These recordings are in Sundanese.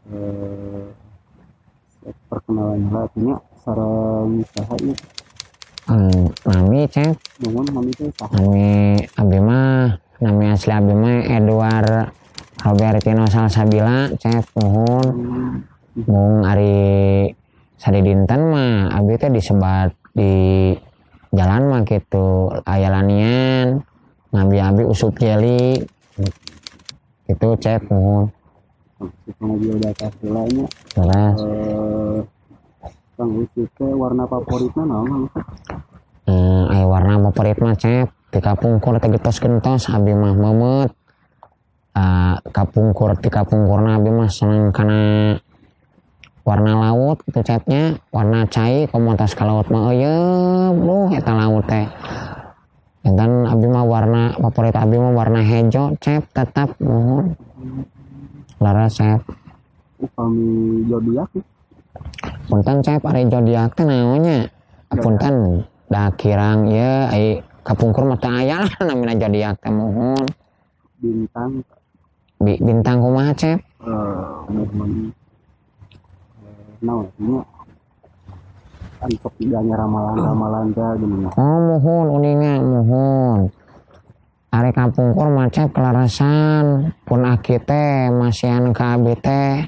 Eh, perkenalan heula nya sareng saha ieu? Nami, Cep. Nuhun, nami teh saha? Nami abi mah, nami asli abi mah Edward Robertino Salsabila, Cep, muhun. Mung ari sadidinten mah abi teh disebat di jalan mah gitu aya lanian, nami abi Usup Jeli gitu, Cep, muhun. Supaya biodata heula nya. Jelas. Eh, Kang Usup teh warna favoritna naon, Kang Usup? Aya warna favorit mah, Cep, ti kapungkur teh gentos gentos abi mah meumeut. Kapungkur, ti kapungkurna abi mah seneng kana warna laut gitu, Cepnya, warna cai. Komo tos ka laut mah euyeub duh eta laut teh. Janten abi mah warna favorit abi mah warna hejo, Cep, tetap, muhun. Leres, Cep. Upami zodiak? Punten, Cep, ari zodiak teh naon nya? Punten da kirang ieu, ai kapungkur mah teu aya lah namina zodiak teh, muhun. Bintang. Bintang kumaha, Cep? Eh, muhun, naon nya, untuk ganya ramalan-ramalan teh gini. Oh, muhun, uninga, muhun. Ari kapungkur mah, Cep, kelarasan pun aki teh masihan ka abi teh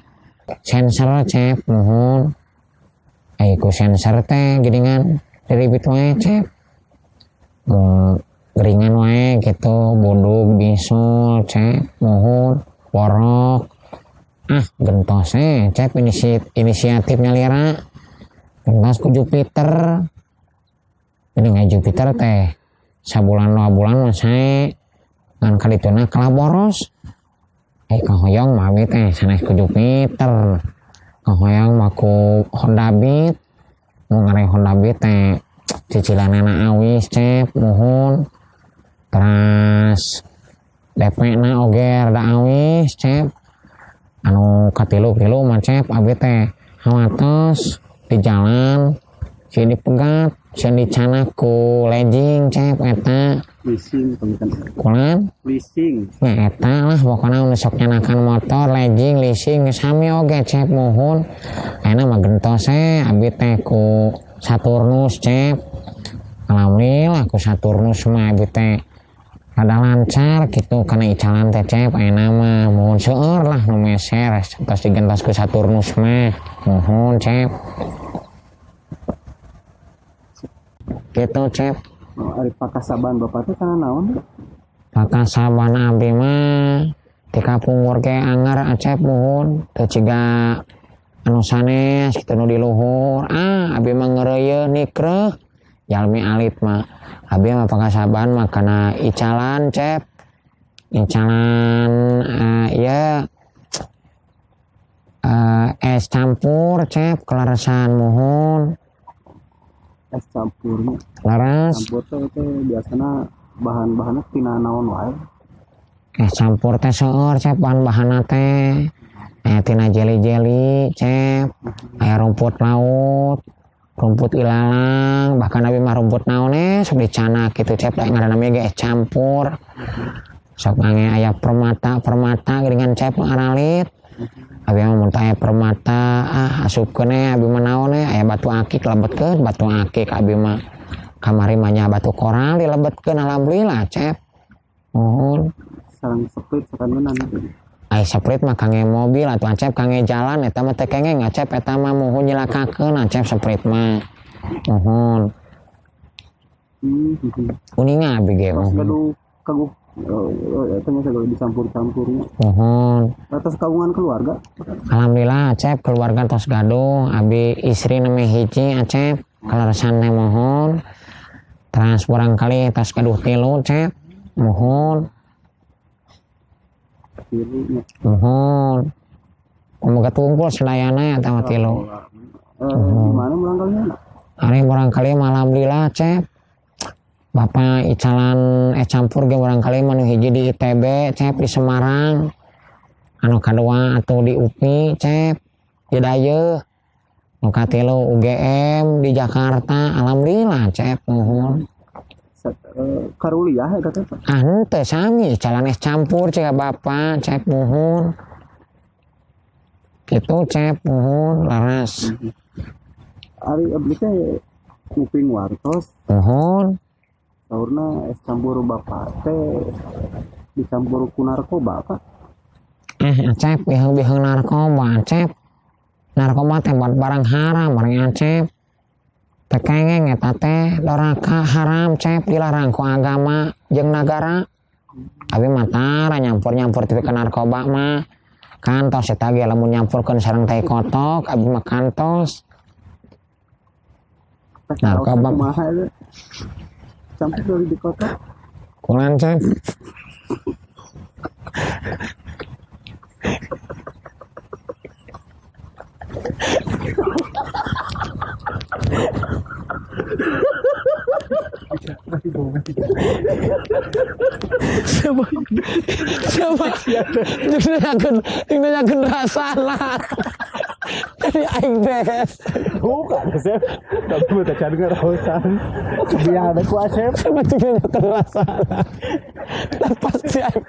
sensor, Cep, muhun. Ai ku sensor teh geuningan diribit wae, Cep. Mau geringan wae gitu, budug bisul, Cep, muhun, borok. Ah, gentos eh, Cep, inisiatif nyalira. Gentos ku Jupiter. Ini nggak Jupiter teh sabulan 2 bulan mah sae, ngan kadituna kalah boros. Eh, kahoyong mah abi teh sanes ku Jupiter, kahoyong mah ku Honda Beat. Mau ngare Honda Beat teh cicilanana awis, Cep, muhun, terus DP na oge rada awis, Cep. Anu katilu tilu mah, Cep, abi teh hawatos di jalan sieun dipegat, sieun dicanak ku leasing, Cep, eta. Leasing pemikiran. Kulan. Leasing. Ya eta lah pokoknya, nu sok nyanakan motor, leasing, leasing sami oge, Cep, muhun. Ayeuna mah gentos eh abi teh ku Saturnus, Cep. Alhamdulillah ku Saturnus mah abi teh rada lancar gitu karena icalan teh, Cep. Ayeuna mah muhun, seueur lah nu meser tos digentos ku Saturnus mah, muhun, Cep, gitu, Cep. Oh, ari pakasaban bapak teh kana naon? Pakasaban abi mah ti kapungkur ge anger, Acep, muhun, teu ciga anu sanes kitu nu di luhur. Ah, abi mah ngeureuyeuh nikreuh jalmi alit mah. Abi mah pakasaban mah kana icalan, Cep, icalan ieu es campur, Cep, kaleresan, muhun. Es campurnya? Leres. Campur teh teh biasana bahan-bahanna tina naon wae? Es campur teh seueur, Cep, bahan-bahanna teh. Aya tina jeli-jeli, Cep, aya rumput laut, rumput ilalang, bahkan abi mah rumput naon sok dicanak gitu, Cep, da ngaranna ge es campur. Sok mange aya permata-permata geuningan, Cep, nu aralit. Abi mah mun aya permata, ah, asupkeun we abi mah naon we, aya batu akik lebetkeun batu akik abi mah. Kamari mah nya batu koral dilebetkeun, alhamdulillah, Cep. Muhun. Sareng Sprite sakantenan? Ai Sprite mah kangge mobil atuh, Acep, kangge jalan eta mah teu kengeng, Acep, eta mah, muhun, nyilakakeun, Acep, Sprite mah. Muhun. Uninga abi ge. Tos Muhun. Gaduh kaguh eta nya sagala dicampur-campurnya. Muhun. Atas kagungan keluarga? Alhamdulillah, Acep, keluarga tos gaduh, abi istri nami hiji, Acep, kaleresan teh, muhun. Terus barangkali tos gaduh tilu, Cep, muhun. Tilu nya. Muhun. Kumaha tungkul sadayana eta mah tilu. Eh, di mana murangkalihna? Ari murangkalih mah alhamdulillah, Cep. Bapak icalan es campur ge murangkalih mah nu hiji di ITB, Cep, di Semarang. Anu kadua atuh di UPI, Cep, di Dayeuh. Nu katilu UGM di Jakarta, alhamdulillah, Cep, muhun. Karuliah eta teh, Pak? Ah, henteu, sami icalan es campur ciga bapak, Cep, muhun. Gitu Cep, muhun laras. Ari abdi teh nguping wartos. Muhun. Saurna es campur bapak teh dicampur ku narkoba, Pak. Acep, biheng-biheng narkoba, Acep. Narkoba teh buat barang haram, barang Acep. Teu kengeng eta teh doraka haram, Cep, dilarang ku agama jeung nagara. Abi mah tara nyampur-nyampur tepi ka narkoba mah. Kantos eta ge lamun nyampurkeun sareng tai kotok, abi mah kantos. Narkoba. Kumaha eta? Campur dari di kotok. Kulan, Cep. Siapa? Siapa? Jeung nanyakeun rasana. Jadi aing beres. Bukan, Asep. Tapi udah cari ngerawasan. Biar ada ku Asep. Siapa jeung nanyakeun rasana. Lah pasti aing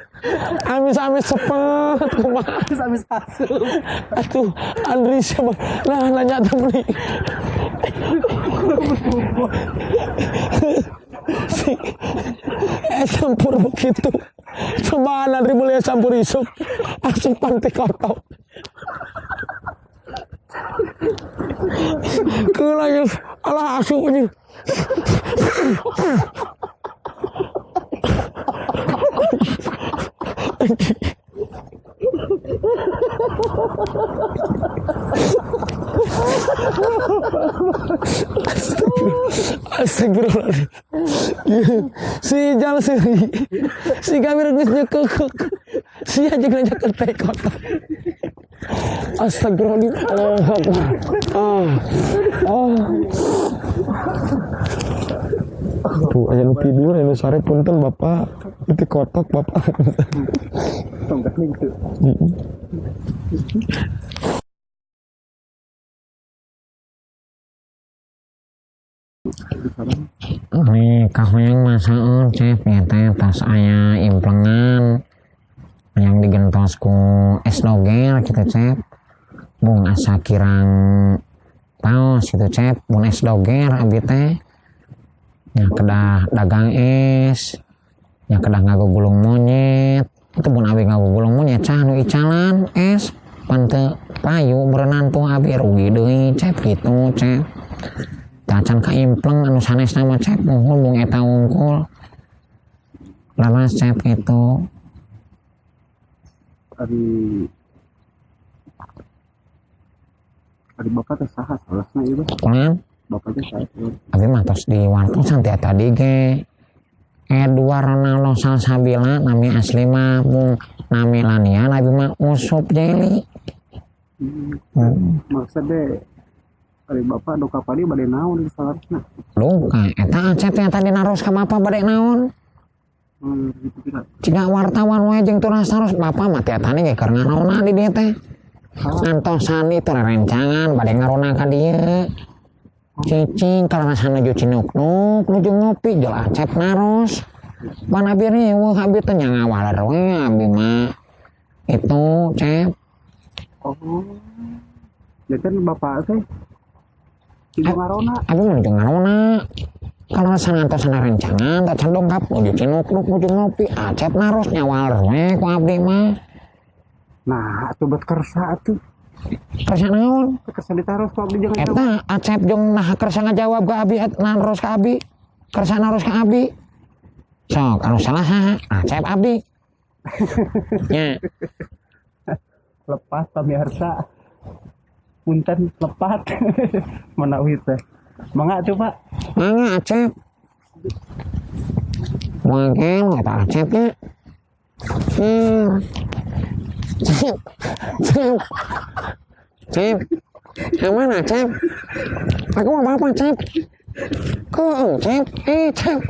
amis-amis sepet kumaha. Amis-amis asup. Atuh Andri siapa? Nah nanya teh beli. Si es campur begitu. Cobaan Andri beli es campur isuk. Asupan ti kotok. Keula ieu alah asup anjing. Astagfirullahaladzim. Si Ijal sih. Si Kamir geus nyekekek. Si aja nanya ke teh kotak. Astagfirullahaladzim. Allahu Akbar. Ah. Tuh, aja nu tidur, anu sare punten Bapak. Itu kotak Bapak. Tongkat nih gitu. Nih, kahoyang masaon Cep ya teh tas aya implengan yang digentos ku es doger gitu Cep. Bung asa kirang paos gitu Cep, mun es doger abi teh. Nya kedah dagang es, nya kedah ngagugulung monyet. Itu mun abi ngagugulung monyet cah nu icalan es pan teu payu berenang tuh abi rugi deui Cep gitu Cep. Tacan ka impleng anu sanesna mah Cep muhun mung eta wungkul. Laras Cep gitu. Ari bapak teh saha salasna ieu? Kulan? Bapak teh saha? Abi mah tos di wartosan ti tadi ge. Edward Ronaldo Salsabila nami asli mah mung nami lanian abi mah Usup Jeli. Maksud deh ari bapak doka padi bade naon di salarasna? Duka eta Acep teh tadi naros ka bapak bade naon? Gitu kira. Ciga wartawan wae jeung turas taros bapak mah teh tadi ge keur ngarona di dieu teh. Ngantosan itu rerencangan bade ngarona ka dieu. Cicing kalau nuju cinuk-nuk nuju ngopi jol Acep naros. Pan abi riweuh abi teh nya ngawaler we abi mah. Itu Cep. Oh. Ya kan bapak teh nuju ngarona. Abi mah nuju ngarona. Kalau sangantosan rencangan tak can dongkap nuju cinuk-nuk nuju ngopi Acep naros nyawaler we ku abdi mah. Nah, atuh bet kersa atuh. Kersa naon? Kersa ditaros ku abdi jangan eta Acep jeung nah kersa ngajawab ka abi naros ka abi. Kersa naros ka abi. Sok anu salah saha? Acep abdi. Nya. Lepas pamirsa. Punten lepat. Menawi teh. Mangga atuh, Pak. Mangga Acep. Mangga eta Acep nya. Cep, Cep, Cep, yang mana Cep? Aku mau apa Cep? Kok Cep? Cep.